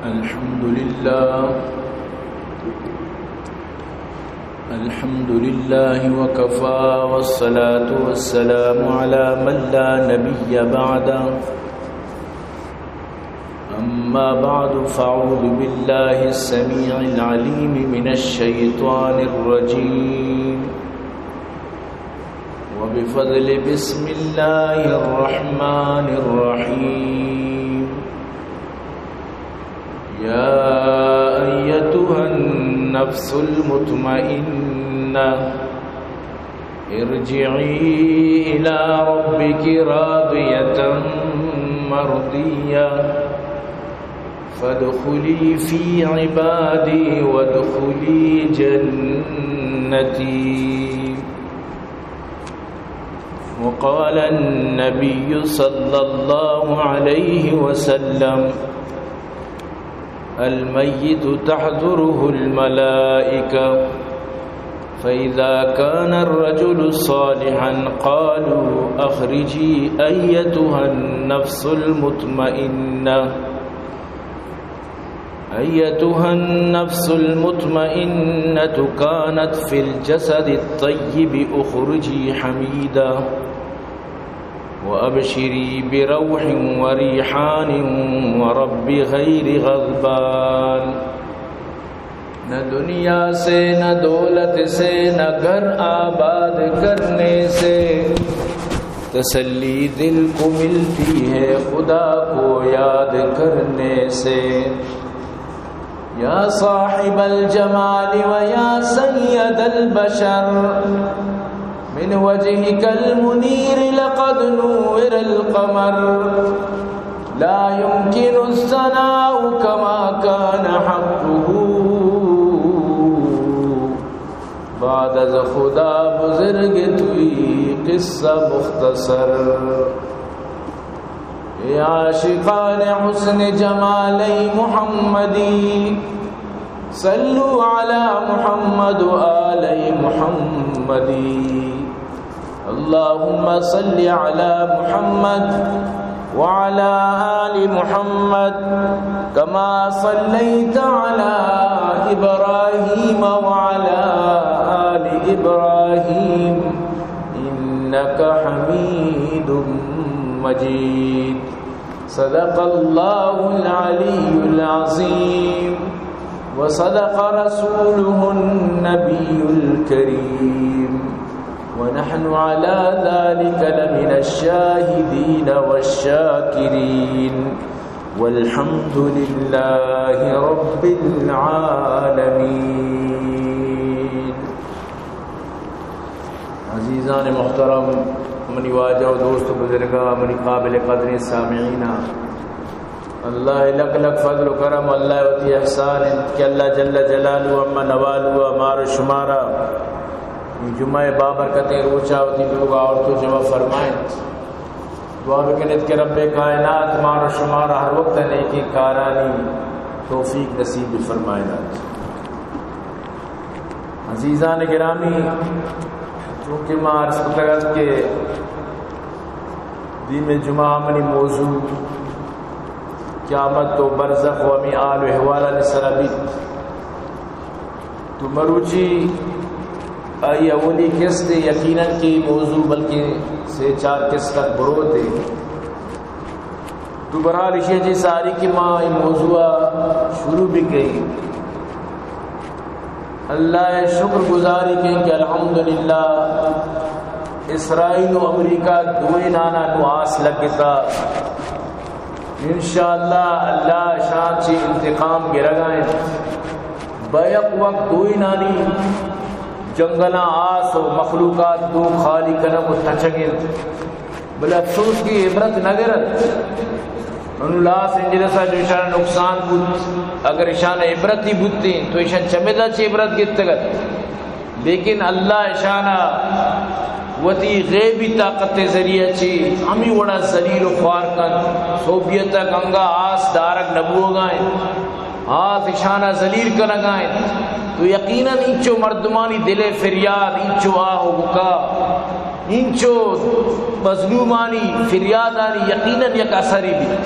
الحمد لله. الحمد لله وكفى، والصلاة والسلام على من لا نبي بعده. أما بعد، فأعوذ بالله السميع العليم من الشيطان الرجيم. وبفضل بسم الله الرحمن الرحيم. يا أيتها النفس المطمئنة، ارجعي إلى ربك راضية مرضية، فادخلي في عبادي وادخلي جنتي. وقال النبي صلى الله عليه وسلم: الميت تحضره الملائكة، فإذا كان الرجل صالحا قالوا: أخرجي أيتها النفس المطمئنة، أيتها النفس المطمئنة كانت في الجسد الطيب اخرجي حميدة وأبشري بروح وريحان ورب غير غضبان. نہ دنیا سے، نہ دولت سے، نہ گھر آباد کرنے سے، تسلی دل کو ملتی ہے خدا کو یاد کرنے سے. يا صاحب الجمال ويا سيد البشر، من وجهك المنير لقد نور القمر، لا يمكن الثناء كما كان حقه، بعد از خدا بزرگ توئی قصہ مختصر. اے عاشقان حسن جمال محمدی، صلوا على محمد وآل محمدی. اللهم صل على محمد وعلى آل محمد كما صليت على إبراهيم وعلى آل إبراهيم إنك حميد مجيد. صدق الله العلي العظيم وصدق رسوله النبي الكريم ونحن على ذلك لمن الشاهدين والشاكرين والحمد لله رب العالمين. عزیزان محترم، منی واجہ و دوست و بزرگاں، منی قابل قدریں سامعیناں، اللہ لک لک فضل و کرم، اللہ وتی احسان انت کہ اللہ جل جلالہ اما نوالو مار و شمارا اے جمعہ بابرکتیں روچا وتی لوگا آورت و جمع فرمائنت. دعا بکنیت کہ رب کائنات مار و شمارا ہر وقت نیکیں کارانی توفیق نصیب بفرمائینت. عزیزان گرامی، چونکہ ما عرض کتگ ات کہ دیمی جمعہ منی موضوع قیامت و برزخ و ہمے حال و احوالانی سرا بیت، تو مروچی آئی اولی قسط، یقیناً کہ موضوع بلکہ سے چار قسط تک بروتے. تو بہرحال ایشی چہ ساری کہ ما اے موضوع شروع بکنیں، اللہ شکر گزاری کنیں کہ الحمدللہ اسرائیل و امریکہ دوئینانا نوں آس لگتا. انشاءاللہ اللہ اشاں چہ انتقام گرگا انت. بیک وقت دوئینانی جنگلاں آس و مخلوقات دو خالی کنگ و تچگ انت. بلے افسوس کہ عبرت نہ گرنت. انوں لاس اینجلس ء جو ایشانا نقصان بوت، اگر ایشانا عبرتی بوتیں تو ایشان چمیدا چہ عبرت گپتگ ات. لیکن اللہ ایشانا وتی غیبی طاقت ء ذریعہ چہ ہمے وڑا ذلیل و خوار کنت. سوبیت ء گنگا آس دارگ نہ بوگا انت. آس اشانا ذلیل کنگا انت. تو یقیناً اینچو مردمانی دل ء فریاد، اینچو آہ و بکا، اینچو مظلومانی فریادانی یقیناً یک اثرے بیت.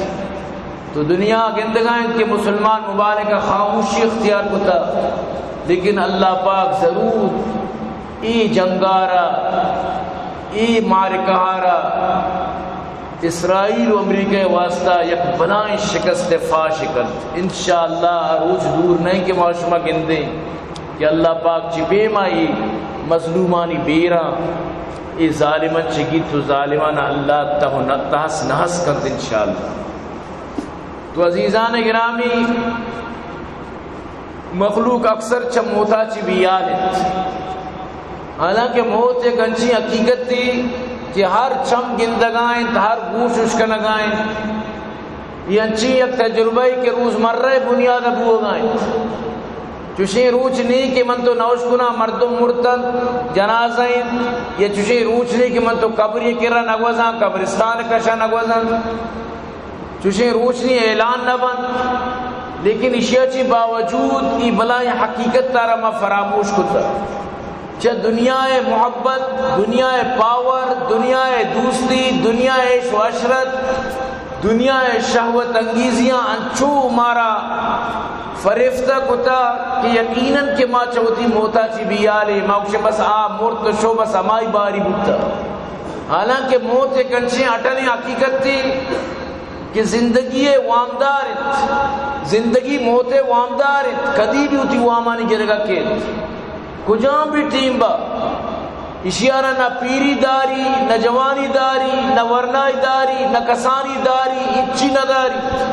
تو دنیا گندگا انت کہ مسلمان ممالک خاموشی اختیار کتا، لیکن اللہ پاک ضرور اے جنگارا، اے معرکہ را اسرائیل و امریکہ واسطہ یک بلائیں شکست فاش کنت۔ انشاءاللہ آ روچ دور نہیں کہ ما شما گندیں کہ اللہ پاک چہ پیما اے مظلومانی بیراں، اے ظالماں چہ گیت و ظالماں اللہ تہ و نہ-، تہس نہس کنت انشاءاللہ۔ تو عزیزان گرامی، مخلوق اکثر چہ موتا چی بیال انت، حالانکہ موت یک انچی حقیقتی کہ ہر چم گندگا انت، ہر گوش اشکنگا انت۔ یہ انچی یک تجربہ کہ روزمرہ بنیاد بوگا انت۔ چوشیں روچ نی کہ من تو نوش کنا مردم مرتن، جنازہ انت، یا چوشیں روچ نی کہ من تو قبری کرا نگوزاں، قبرستان کشا نگوزاں۔ چوشیں روچ نی اعلان نہ بنت، لیکن اشیا چی باوجود ای بلائیں حقیقت تارا ما فراموش کتا۔ چہ دنیا محبت، دنیا پاور، دنیا دوستی، دنیا عیش و عشرت، دنیا شہوت انگیزیاں انچو مارا فریفتہ کتا کہ یقیناً کہ ما چہ وتی موتا چی بیالے، ما گوشے بس آ مرت و شو، بس ہمائی باری بوتا۔ حالانکہ موت یک انچیں اٹلیں حقیقتے کہ زندگی وامدار انت، زندگی موت وامدار انت، کدی بھی وتی وامانی گرگا کیت، کجام بھی ٹیم با۔ اشیارا نہ پیری داری، نہ جوانی داری، نہ ورنائی داری، نہ کسانی داری، ہچی نہ داری۔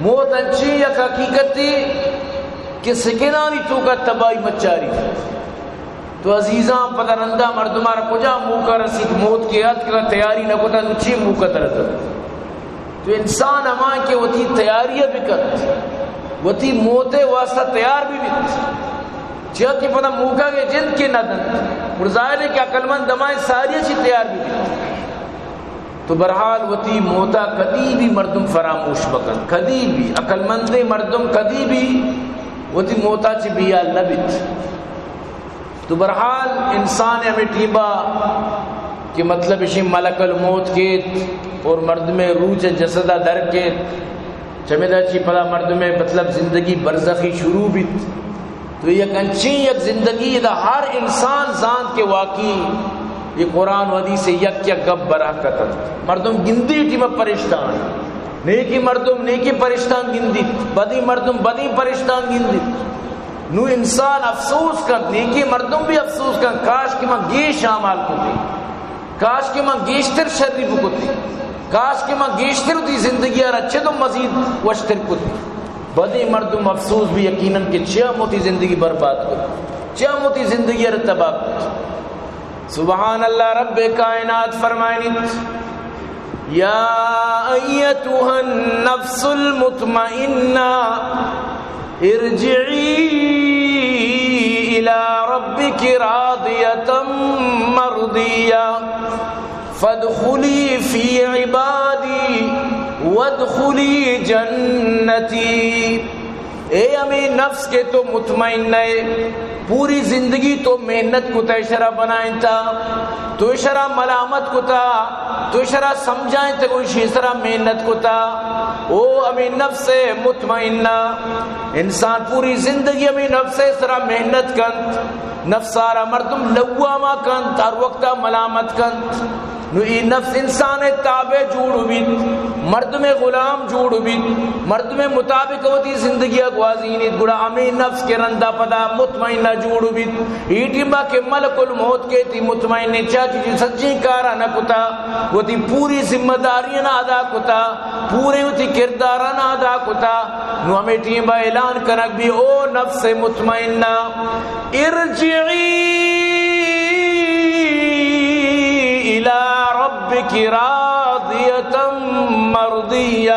موت انچیں یک حقیقتے کہ سکنانی توکا تباہی مچاری۔ تو عزیزاں، پدا رندا مردمارا کجا موقع رسیت؟ موت کہ اتک، تیاری نہ کتا، تو چی موقع ترسد؟ تو انسان ہما کہ وتی تیاری بکنت، وتی موت واسطہ تیار بھی بیت، چیا کہ پدا موقع کے جند کے نہ دنت۔ اور ظاہر ہے کہ عقل مند ہمائیں ساری چی تیار بھی بیت۔ تو بہرحال وتی موتا کدی بھی مردم فراموش مکن، کدی بھی عقل مندیں مردم کدی بھی وتی موتا چی بیال نہ بیت۔ تو بہرحال انسان ہمیں ٹیبا کہ مطلب اشی ملک الموت کیت اور مردم روح چہ جسدا در کیت، چمیدا چی پدا مردم مطلب زندگی برزخی شروع بیت۔ تو یک انچیں یک زندگی ادا ہر انسان زانت کہ واقعی یہ قرآن و حدیث یک یک گپ برحقیقت انت۔ مردم گندی ٹیم پرشتان، نیکی مردم نیکی پرشتان گندی، بدی مردم بدی پرشتان گندی۔ نو انسان افسوس کنت، نیکی مردم بھی افسوس کنت، کاش کہ من گیش اعمال کتی، کاش کہ من گیشتر شری بکتی، کاش کہ من گیشتر وتی زندگی را چد و مزید وشتر کتی۔ بدیں مردم افسوس بھی یقیناً کہ چیا موتی زندگی برباد کت، چیا موتی زندگی را تباہ کت۔ سبحان اللہ، رب کائنات فرمائنیت، یا ایتها النفس المطمئنہ، ارجعی الی ربک راضیة مرضیہ، فادخلی فی عبادی وادخلی جنتی۔ اے ہمیں نفس کہ تو مطمئن نئے، پوری زندگی تو محنت کتا، اشرا بنائنتا، تو اشرا ملامت کتا، تو اشرا سمجھائیں تے کوئی شی سرا محنت کتا۔ او ہمیں نفس مطمئنہ، انسان پوری زندگی ہمیں نفس سرا محنت کنت، نفسارا مردم لوامہ کنت، ہر وقتا ملامت کنت۔ نو ای نفس انسان تابع جوڑ بیت، مردم غلام جوڑ بیت، مردم مطابق وتی زندگی گوازینیت، گڑا ہمیں نفس کہ رندا پدا مطمئنہ جوڑ بیت۔ ای ٹیما کہ ملک الموت کیت، ای مطمئن چا چی سجیں کارا نہ کتا، وتی پوری ذمہ داریاں ادا کتا، پورے وتی کرداراں ادا کتا۔ نو ہمیں ٹیما اعلان کنگ بی، او نفس مطمئنہ، ارجعی الی ربک راضیة مرضیہ،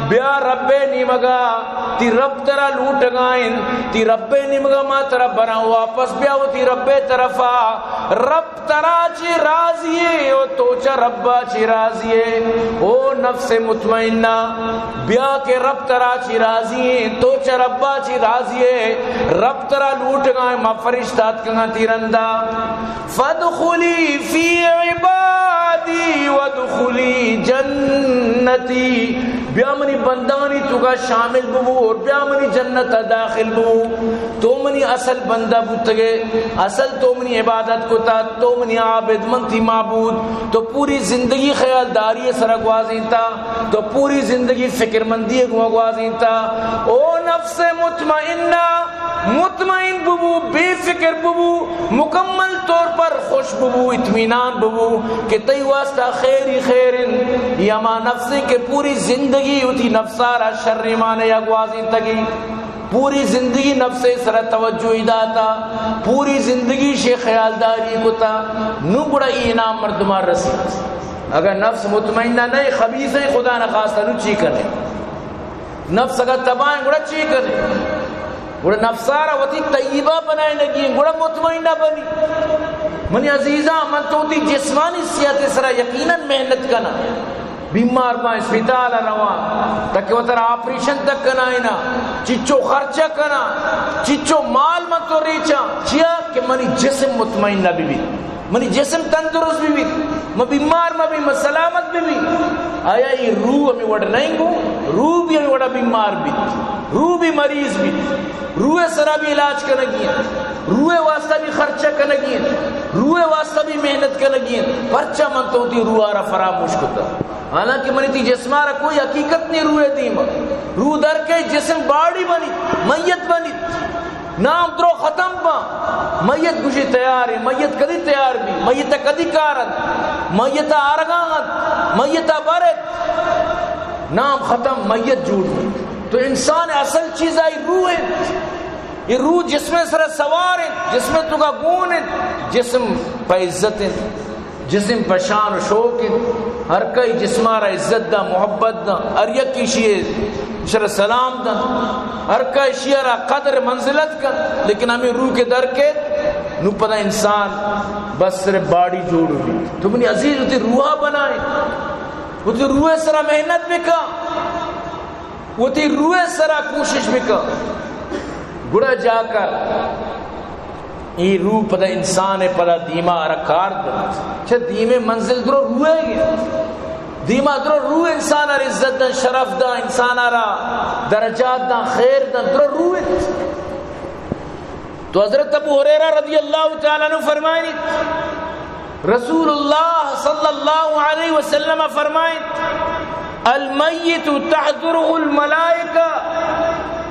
بیا رب نیمگا، تی رب ترا لوٹگائیں، تی رب نیمگا ما ترا براں، واپس بیا وتی رب طرفا۔ رب ترا چی راضی ہے، او تو چا ربا چی راضی ہے۔ او نفس مطمئنہ، بیا کہ رب ترا چی راضی ہے، تو چا ربا چی راضی ہے۔ رب ترا لوٹگائیں، ما فرشتہ اتکگاں تی رندا۔ فادخلی فی عبادی وادخلی جنتی۔ بیا منی بندانی توکا شامل ببو اور بیا منی جنت ءَ داخل ببو۔ تو منی اصل بندہ بوتگے، اصل تو منی عبادت کتا، تو منی عابد، من تئی معبود۔ تو پوری زندگی خیالداری ءِ سرا گوازینتا، تو پوری زندگی فکرمندی ءِ گوما گوازینتا۔ او نفس مطمئنہ، مطمئن ببو، بے فکر ببو، مکمل طور پر خوش ببو، اطمینان ببو کہ تئی واسطہ خیر ہی خیر انت۔ اے ہما نفس انت کہ پوری زندگی وتی نفس ءَ را شریں معنی ءَ گوازینتگی، پوری زندگی نفس ءِ سرا توجہ داتا، پوری زندگی شے خیالداری کتا، نوں گڑا اے انعام مردماں رسیت۔ اگر نفس مطمئنہ نہ، خبیث انت، خدا نخواستہ، نوں چی کنے؟ نفس اگر تباہ انت، گڑا چی کنے؟ گڑا نفس ءَ را وتی طیبہ بنائینگی انت، گڑا مطمئنہ بنی۔ منی عزیزاں، من تو وتی جسمانی صحت ءِ سرا یقیناً محنت کناں۔ بیمار باں، اسپتال ءَ رواں، تاکہ وترا آپریشن تک کنائیناں، چچو خرچہ کناں، چچو مال من تو ریچاں، چیا کہ منی جسم مطمئنہ بہ بیت۔ منی جسم تندرست بہ بیت، من بیمار مہ بی، من سلامت بہ بی۔ آیا اے روح ہمے وڑ نہ انت گوں؟ روح بھی ہمے وڑا بیمار بیت، روح بھی مریض بیت، روح ءِ سرا بھی علاج کنگی انت، روح ءِ واسطہ بھی خرچہ کنگی انت، روح ءِ واسطہ بھی محنت کنگی انت۔ پرچا من تو وتی روح ءَ را فراموش کتا؟ حالانکہ منی تئی جسم ءَ را کوئی حقیقت نی روح ءِ دیما۔ روح در کئیت، جسم، باڈی بنیت، میت بنیت۔ نام درو ختم باں۔ میت گوشی تیار انت، میت کدی تیار بی، میت ءَ کدی کار انت، میت ءَ آرگا انت، میت ءَ بر ایت۔ نام ختم، میت جوڑ بیت۔ تو انسان ءِ اصل چیز آئی روح انت۔ اے روح جسم ءِ سرا سوار انت، جسم ءِ توکا گون انت، جسم پہ عزت انت۔ جسم پہ شان و شوک انت۔ ہر کئی جسم ءَ را عزت داں، محبت داں، ہر یک ایشی ءَ سر سلام داں، ہر کئی ایشی ءَ را قدر منزلت کن، لیکن ہمے روح کہ در کئیت، نوں پدا انسان بس صرف باڈی جوڑ بیت۔ تو منی عزیز، وتی روح ءَ بنائیں، وتی روح ءِ سرا محنت بکن۔ وتی روح ءِ سرا کوشش بکن، گڑا جا کر اے روح پدا انسان ءِ پدا دیما ءَ را کار دنت۔ چہ دیمے منزل درو روح ءِ گیت۔ دیما درو روح انسان ءَ را عزت دنت، شرف دنت، انسان ءَ را درجات دنت، خیر دنت، درو روح انت۔ تو حضرت ابو ہریرہ رضی اللہ تعالی عنہ فرمائنیت، رسول اللہ صلی اللہ علیہ وسلم فرمائیت، المیت تحضره الملائکہ،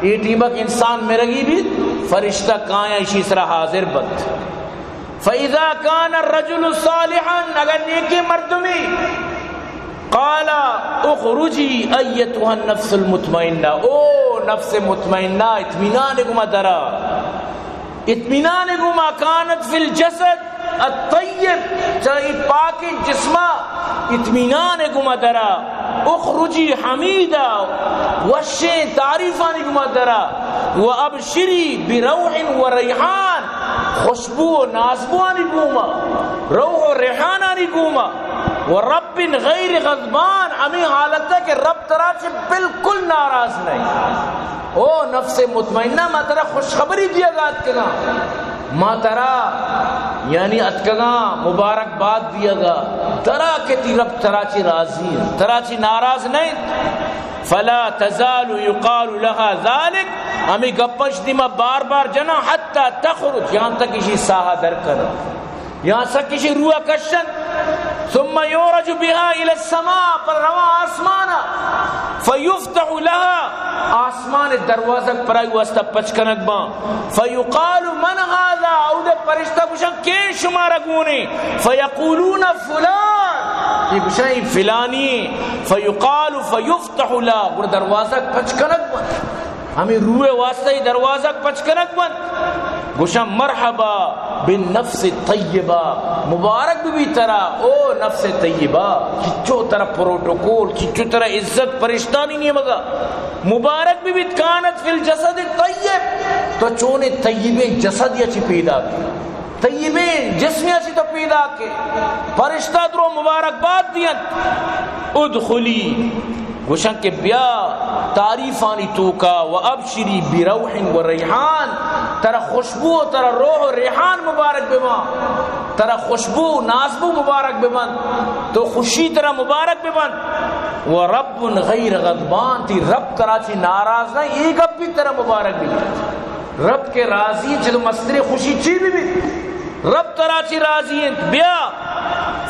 اے ٹیمک انسان مرگی بیت، فرشتہ کایاں ایشی سرا حاضر بنت۔ فاذا کان الرجل صالحا، اگر نیکیں مردمے، قال اخرجی ایتها النفس المطمئنہ، او نفس مطمئنہ، اطمینان گما درا، اطمینان گما، کانت فی الجسد الطیب، چہ اے پاکیں جسما اطمینان گما درا، اخرجی حمیدا، وشیں تعریفانی گما درا، و ابشری بروح و ریحان، خوشبو و نازبوانی گوما، روح و ریحانانی گوما، و رب غیر غضبان، ہمیں حالت ہے کہ رب ترا چہ بالکل ناراض نہیں۔ او نفس مطمئنہ، ما ترا خوشخبری دیگا اتکگاں، ما ترا یعنی اتکگاں مبارکباد دیگا، ترا کہ تئی رب ترا چہ راضی انت، ترا چہ ناراض نہ انت۔ فلا تزال یقال لها ذلك، ہمیں گپش دیما بار بار جناں، حتی تخرج، یہاں تک ایشی ساہ در کنت۔ یہاں تک ایشی روح کشنت، ثم یعرج بها الی السماء، پر رواں آسمانا، فیفتح لها، آسمان دروازگ پرائی واسطہ پچ کنگ باں، فیقال من هذا، اود فرشتہ گوشن کے شمارا گونے، فیقولون فلان، یہ گوشن فلانی، فیقال فیفتح لها، گڑا دروازگ پچ کنگ باں۔ ہمیں روح واسطہ ای دروازگ پچ کنگ بنت۔ گوشاں، مرحبا بالنفس الطیبہ، مبارک بہ بی ترا او نفس طیبہ، چچو ترا پروٹوکول، چچو ترا عزت فرشتانی نیمگا، مبارک بہ بیت، کانت فی الجسد الطیب، تو چونیں طیبیں جسد یا چی پیدا کی۔ طیبیں جسمے ءَ چہ تو پیداک ئے۔ فرشتہ درو مبارکباد دینت۔ ادخلی، گوشن کہ بیا تعریفانی توکا، و ابشری بروح و ریحان، ترا خوشبو، ترا روح و ریحان مبارک ببان، ترا خوشبو، نازبو مبارک ببان، تو خوشی ترا مبارک ببان۔ ورب غیر غضبان، تئی رب ترا چی ناراض نہ، اے گپ بھی ترا مبارک بی۔ رب کہ راضی، چہ تو مستریں خوشی چی بی بی، رب ترا چی راضی انت، بیا۔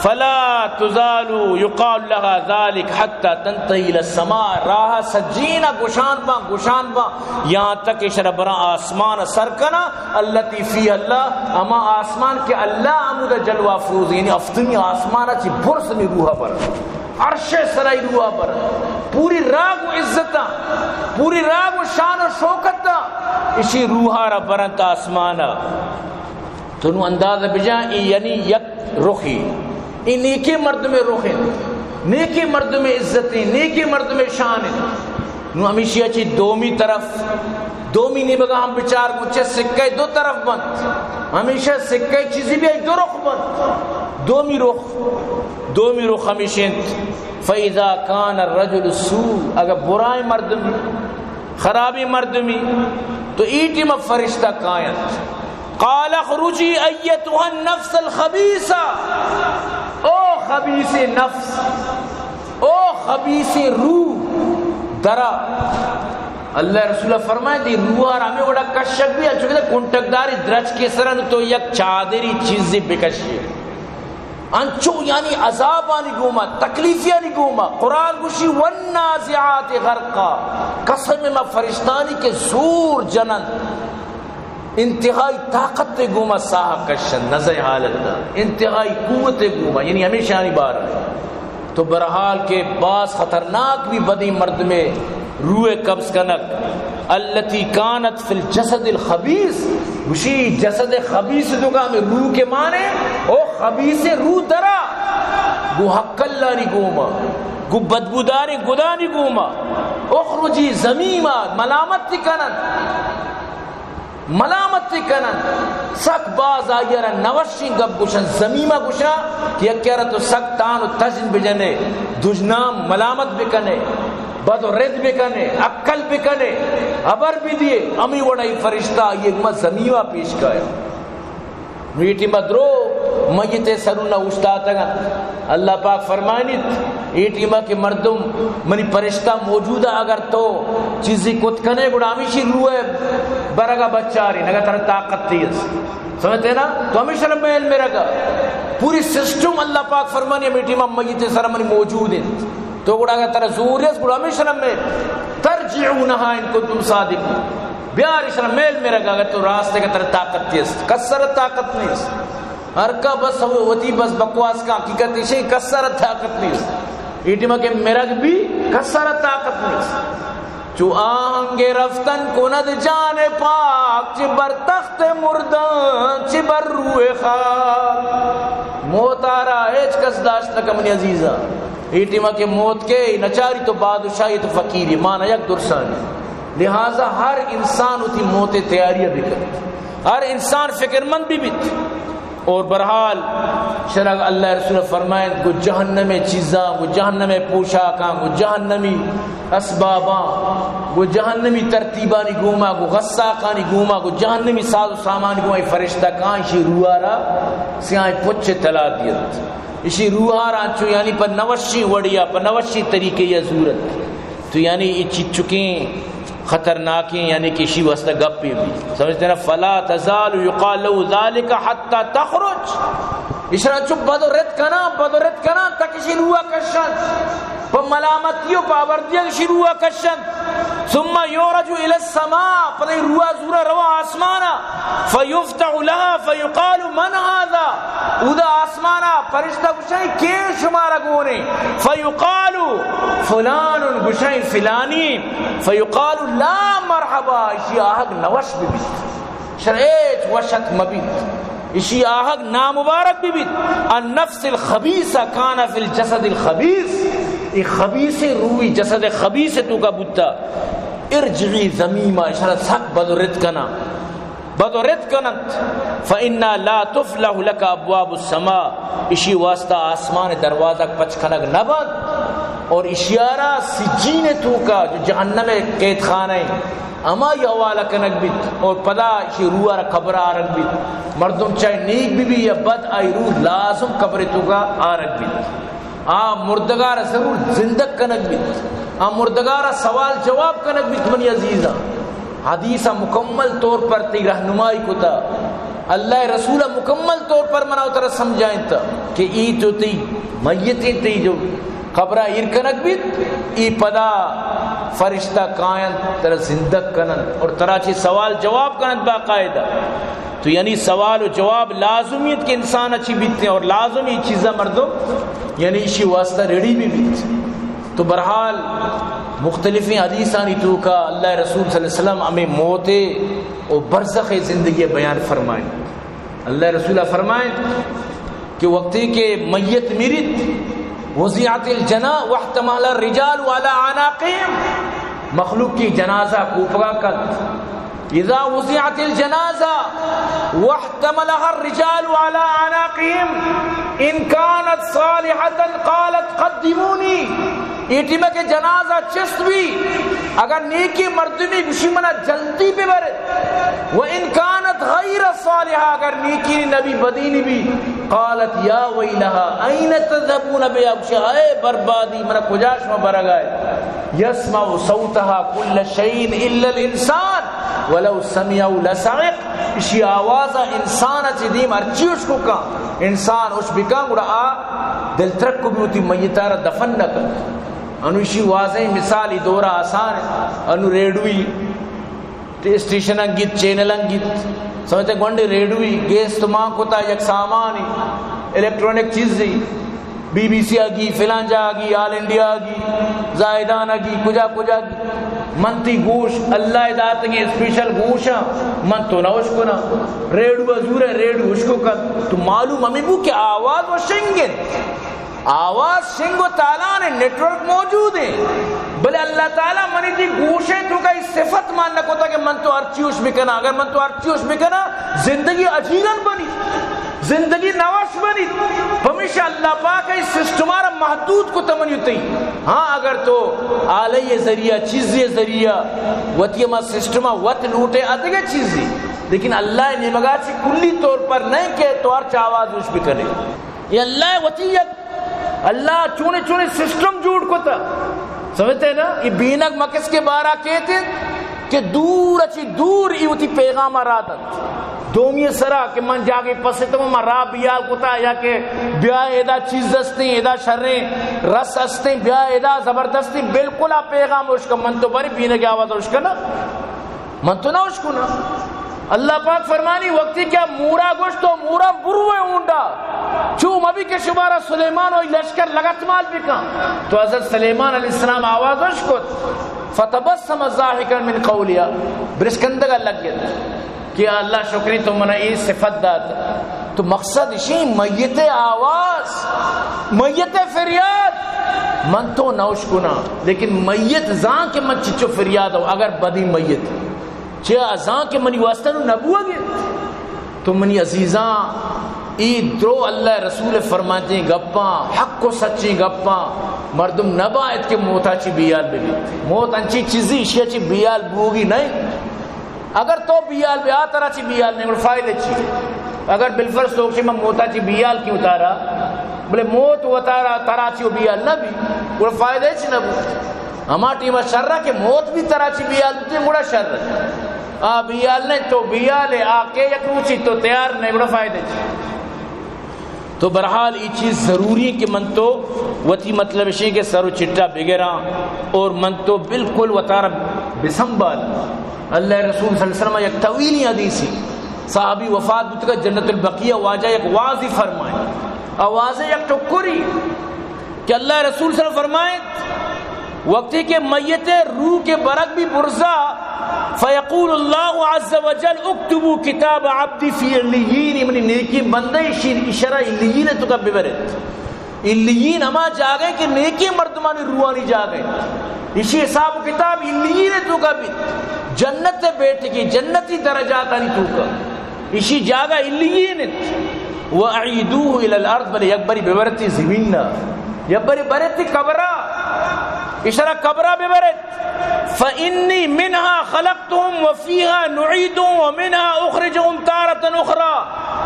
فلا تزال یقال لها ذلك حتى تنتهي الى السماء، راہ سجین گشان باں، گشان باں، یہاں تک اشرا براں آسمان سر کنا، التي فيها الله، ہما آسمان کہ اللہ ہمودا جلوہ افروز، یعنی ہفتمی آسمان چی برز ہمے روح بر۔ عرش سرا اے روح بر، پوری راگ و عزت، پوری راگ و شان و شوکت، اشی روح را برنت آسمان۔ تو نوں اندازہ بجاں، اے یعنی یک رخی، اے نیکیں مردمے رخ انت، نیکیں مردمے عزت انت، نیکیں مردمے شان انت۔ نوں ہمیشی چی دومی طرف، دومی نیمگا ہم بچار گوں، چہ سکہ دو طرف بنت، ہمیشہ سکہ چیزی بھی دو رخ بنت۔ دومی رخ، دومی رخ ہمیش انت، فإذا كان الرجل السوء، اگر برائیں مردمی، خرابیں مردمی، تو اے ٹیم فرشتہ کاینت۔ قال اخرجي أيتها النفس الخبيثة، او خبیث نفس، او خبیث روح، درا۔ اللہ رسول فرمائے، دی روح را ہمیں وڑا کشگ بھی، انچو کہ کنٹکداری درچکے سرا تو یک چادری چیزی بکشی۔ انچو یعنی عذابانی گوما، تکلیفیانی گوما، قرآن گوشی، والنازعات غرقا، قسم ما فرشتانی کہ زور جنن، انتہائی طاقت گوما ساہ کشن، نزع حالت، انتہائی قوت گوما، یعنی ہمیشانی بار۔ تو برحال کہ باز خطرناک بھی بدی مردمے روح قبض کنک، التي كانت في الجسد الخبيث، گوشی جسد خبیث تو کا ہمیں روح کے مانے، او خبیث روح درا، گو حق اللہانی گوما، گو بدبوداریں گدانی گوما، اخرجی ذمیما، ملامت کنن۔ ملامت کنن، سک باز آئی را نوشیں گپ گوشن، ذمیمہ گوشاں کہ یکے را تو سک تان و تژن بجنے، دژنام ملامت بکنے، بد و رد بکنے، عقل بکنے، ہبر بدیے، ہمیں وڑا ای فرشتہ آئی گما ذمیمہ پیش کایا۔ نو اے ٹیما درو میت سرون اوشتاتگ انت۔ اللہ پاک فرمائنیت، اے ٹیما کہ مردم منی فرشتہ موجود ء، اگر تو چیزی کت کنے گڑا ہمیشی روح ء برگا بچاری، نگا ترا طاقت تیز۔ سمجھتے نا؟ تو ہمیشہ میل مرگا۔ پوری سسٹم اللہ پاک فرمانی ہمیں ٹیما میت سر منی موجود انت۔ تو گڑا اگر ترا زور اس گڑا ہمیشہ میل۔ ترجعونها ان کنتم صادقین۔ بیار اشرا میل مرگا اگر تو راست ہے کہ ترا طاقت تیز۔ کسر طاقت نیست۔ ہر کا بس ہو وتی بس بکواس کا، حقیقت ایشی کسر طاقت نیست۔ اے ٹیما کہ مرگ بھی کسر طاقت نیست۔ چو آہنگ رفتن کند جان پاک، چہ بر تخت مردن، چہ بر روح خاک۔ موت آرا ہیچ کس داشت نہ کمنی عزیزاں۔ اے ٹیما کہ موت کے نچاری تو بادشاہی تو فقیری، مانا یک درسانی۔ لہذا ہر انسان وتی موت تیاری بکن، ہر انسان فکرمند بھی بیت۔ اور برحال شرع اللہ رسول فرمائنت، گو جہنم چیزاں، گو جہنم پوشاکاں، گو جہنمی اسباباں، گو جہنمی ترتیبانی گوما، گو غساقانی گوما، گو جہنمی ساز و سامانی گوما، اے فرشتہ کاں اشی روحا را سیاہیں پچ طلا دیت۔ اشی روحا را انچو یعنی پہ نوشیں وڑیا، پہ نوشیں طریقے یا زورت۔ تو یعنی اے چچکیں خطرناکیں، یعنی کہ اشی واسطہ گپے بھی۔ سمجھتے نا؟ فلا تزال يقال له ذلك حتى تخرج۔ اشرا چو بد و رد کنا، بد و رد کنا، تک اشی روح کشن۔ پہ ملامتی و پہ آوردیگ اشی روح کشن۔ ثم يعرج الى السماء، پدا روح زورا روا آسمانا۔ فيفتح لها فيقال من هذا؟ اودا آسمانا فرشتہ گوشاں، کے شمارا گونے؟ فيقال فلان، گوشاں فلانی۔ فيقال لا مرحبا، اشی آہگ نوش ببیت، شر ہیچ وشت مبیت، اشی آہگ نامبارک ببیت۔ النفس الخبيثة كان في الجسد الخبيث، اے خبیث روحی جسد خبیث توکا بوتا۔ ارجعي ذميمة، اشرا سک بد و رد کنا۔ بد و رد کننت، فإنها لا تفتح لك أبواب السماء، اشی واسطہ آسمان دروازگ پچ کنگ نہ بنت، اور اشیارا سجین توکا جو جہنم قید خانہ ہیں، ہمائی حوالہ کنگ بیت، اور پدا اشی روح را قبر آرگ بیت۔ مردم چاہے نیک بی بی یا بد، آئی روح لازم قبر توکا آرگ بیت۔ آ مردگار ضرور زندگ کنگ بیت، آ مردگار سوال جواب کنگ بیت۔ منی عزیزاں، حدیث مکمل طور پر تئی رہنمائی کتا، اللہ رسول مکمل طور پر منا ترا سمجھائیں تا کہ ای تو تئی میتیں، تئی جو قبرہ ایر کنگ بیت، ای پدا فرشتہ کاینت، ترا زندگ کننت اور ترا چی سوال جواب کننت باقاعدہ۔ تو یعنی سوال و جواب لازمی انت کہ انسان چی بیت اور لازمی چیزا مردم یعنی اشی واسطہ ریڈی بھی بیت۔ تو بہرحال مختلفیں حدیثانی توکا اللہ رسول صلی اللہ علیہ وسلم ہمیں موت و برزخ زندگی بیان فرمائیں۔ اللہ رسول فرمائیں کہ وقتی کہ میت میریت، وضعت الجنا واحتمل الرجال على اعناقهم، مخلوق کی جنازہ کوپگا کت۔ اذا وضعت الجنازہ واحتملها الرجال على اعناقهم، ان كانت صالحة قالت قدموني۔ اے ٹیمہ کہ جنازہ چست بی، اگر نیکی مردمی گوشی منا جلدی ببرے، و ان كانت غير صالحة، اگر نیکی نبی، بدینی بی، قالت يا ويلها أين تذهبون بها، گوشی اے بربادی، منا کجا شما برگائے؟ يسمع صوتها كل شيء إلا الإنسان ولو سمعه لصعق۔ اشی آواز انسان چی دیم ہرچی اشکو کن، انسان اش بکن گڑا آ دل ترک کو بھی ہوتی میتارا دفن نہ کن۔ انو اشی واضح مثال ای دورا آسان ہے۔ انو ریڈوی اسٹیشن انگیت، چینل انگیت، سمجھتے گونڈے ریڈوی گیس تو مان کتا یک سامانی، الیکٹرانک چیزی، بی بی سی آگی، فلان جا آگی، آل انڈیا آگی، زاہدان آگی، کجا کجا آگی۔ من تی گوش اللہ داتگیں اسپیشل گوشاں، من تو نہ اشکنا۔ ریڈو ازور ہے، ریڈو اشکو کن۔ تو معلوم ہمیں بو کہ آواز و شنگن۔ آواز شنگ و تالان ہے، نیٹورک موجود ہے۔ بلے اللہ تعالیٰ منی دی گوشیں تو کا صفت مان نہ کوتا کہ من تو ہرچی ہوش بکنا۔ اگر من تو ہرچی ہوش بکنا، زندگی اجیرن بنی، زندگی نوش بنی۔ پمیشا اللہ پاک ای سسٹم آرا محدود کو تمنی تئی۔ ہاں، اگر تو آلے ذریعہ، چیزے ذریعہ، وتی ہما سسٹم وت لوٹے ادگہ چیزی۔ لیکن اللہ نیمگا چی کلی طور پر نہیں کہ تو ہرچ آواز ہوش بکنے۔ یہ اللہ وتی یک اللہ چونے چونے سسٹم جوڑ کتا۔ سمجھتے ہیں نا؟ یہ بینگ مکس کے بارا کہتے ہیں کہ دور اچھی دور ای وتی پیغام را دنت۔ دومی سرا کہ من جاگے پستم، من را بیال کتا یا کہ بیا ادا چیز استیں، ادا شریں رس استیں، بیا ادا زبردستیں، بالکل آ پیغام اشکا، من تو بری بینگ آواز اشکنا۔ من تو نہ اشکنا۔ اللہ پاک فرمانی، وقتی کہ مورا گوشت تو مورا بروے اونڈا، چو مبی کہ شمارا سلیمان و لشکر لگت مال بکن۔ تو حضرت سلیمان علیہ السلام آواز اشکت، فتبسم ضاحکا من قولها، برسکندگا لگت کہ اللہ شکری تو منا ای صفت دات۔ تو مقصد اشی میت آواز، میت فریاد، من تو نہ اشکنا، لیکن میت زان کہ من چچو فریاد ہوں، اگر بدی میت چہ ازاں کہ منی واسطہ نو نبوگ انت۔ تو منی عزیزاں، ای درو اللہ رسول فرمائتیں گپاں، حق و سچیں گپاں، مردم نباید کہ موتا چی بیال ببیت۔ موت انچی چیزی اشیا چی بیال بوگی نہیں۔ اگر تو بیال بیا ترا چی بیال نہیں، گڑا فائدہ چی؟ اگر بالفرض تو کہ من موتا چی بیال کیوں تارا، بلے موت و تارا، ترا چی و بیال نہ بی، گڑا فائدہ چی نہ بو؟ ہما ٹیم شر کہ موت بھی ترا چی بیال بوتیں، گڑا شر۔ آ بیال نے تو بیال ہے، آ کہ یک روچی تو تیار نے، گڑا فائدہ چی؟ تو بہرحال ای چیز ضروری ہے کہ من تو وتی مطلب اشیں کہ سر و چٹا بگراں اور من تو بالکل وتارا بسنبال۔ اللہ رسول صلی اللہ علیہ وسلم یک طویلی حدیثی، صحابی وفات بوتگا جنت البقیع، واجہ یک وعظی فرمائے، آ وعظ یک ٹکری کہ اللہ رسول صلی اللہ علیہ وسلم فرمائے، وقتی کہ میت روح کے برگ بھی برزا، فیقول اللہ عز وجل اکتبوا کتاب عبدی فی علیین، منی نیکی بندہ اشی، اشرا علیین تو کا ببرت۔ علیین ہما جاگہ کہ نیکی مردمانی روحانی جاگہ۔ اشی حساب و کتاب علیین تو کا بھی، جنت بیٹھ کی جنتی درجاتانی تو کا۔ اشی جاگہ علیین انت۔ و اعیدوه الی الارض، بلے یک بری ببرتی زمین نا، یک بری برتی قبرا۔ اشرا قبرا ببرت، فإني منها خلقتهم وفيها نعيدهم ومنها أخرجهم تارة أخرى۔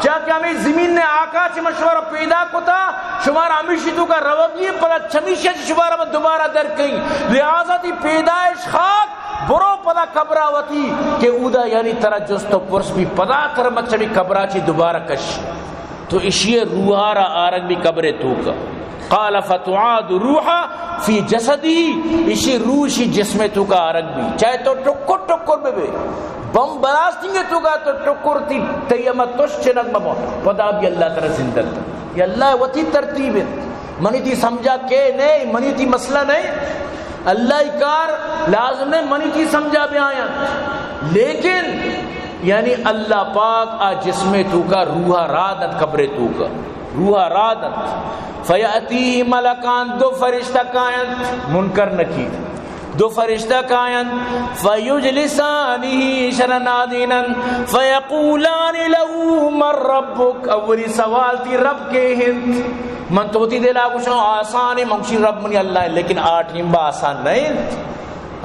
چیا کہ ہمے زمین نے آکا چہ من شمارا پیدا کتا، شمارا ہمیشی توکا روگی، پدا چمیشی چہ شمارا من دوبارہ در کئی۔ لہذا تئی پیدائش خاک، برو پدا قبرا وتی کہ اودا یعنی ترا جست و پرس بی، پدا ترا من چمی قبرا چی دوبارہ کش۔ تو اشی روحا را آرگ بی قبر توکا۔ قال فتعاد روحا فی جسدی، اشی روح اشی جسم توکا آرگ بی، چاہے تو ٹکر ٹکر ببے، بم بلاسٹنگ توکا تو ٹکر تھی، تئی ہما تش چنک ببو، پدا بی اللہ ترا زندہ تا۔ یہ اللہ وتی ترتیب ہے۔ منی تئی سمجھا کہ نہیں، منی تئی مسئلہ نہیں۔ اللہ ای کار لازم نہیں منی تئی سمجھا بیاینت، لیکن یعنی اللہ پاک آ جسم توکا روحا را دنت، قبر توکا روحا را دنت۔ فیأتیہ ملکان، دو فرشتہ کاینت، منکر نکیر، دو فرشتہ کاینت، فیجلسانہ، شر نادینن، فیقولان لہ من ربک، اولی سوال تئی رب کے انت؟ من تو وتی دلا گوشاں آسان ہے، من گوشی رب منی اللہ ہے، لیکن آ ٹیم با آسان نہ انت۔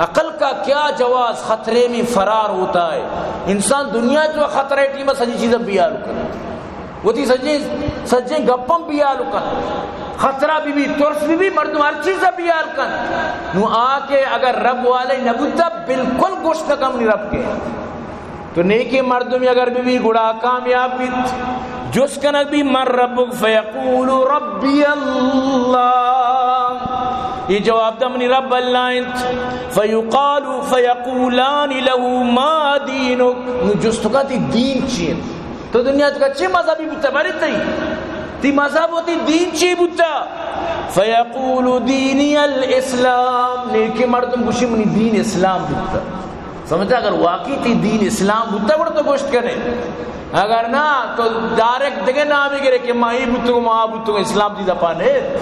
عقل کا کیا جواز، خطرے میں فرار ہوتا ہے۔ انسان دنیا تو خطرے ٹیم سجی چیزاں بیال کنت، وتی سجی سجیں گپاں بیال کنت، خطرہ بی بی، ترس بی بی، مردم ہر چیزا بیال کنت۔ نو آ کہ اگر رب والے نہ بوتا، بالکل گوشت نہ کم نی رب کے۔ تو نیکیں مردمے اگر بہ بی گڑا کامیاب بیت۔ جست کنگ بی من ربک فیقول ربی اللہ۔ یہ جواب دا منی رب اللہ انت۔ فیقال فیقولان لہ ما دینک۔ نو جست کا تئی دین چی انت؟ تو دنیا توکا چی مذہبی بوتا؟ بری تئی، تئی مذہب و تئی دین چی بوتا؟ فیقول دینی الاسلام۔ نیکیں مردم گوشی منی دین اسلام بوتا۔ سمجھتا؟ اگر واقعی تئی دین اسلام بوتا، گڑا تو گوشت کنے۔ اگر نہ، تو ڈائریکٹ دگہ نامی گرے کہ ما ای بوتوں، ما آ بوتوں، اسلام تئی دپا نے۔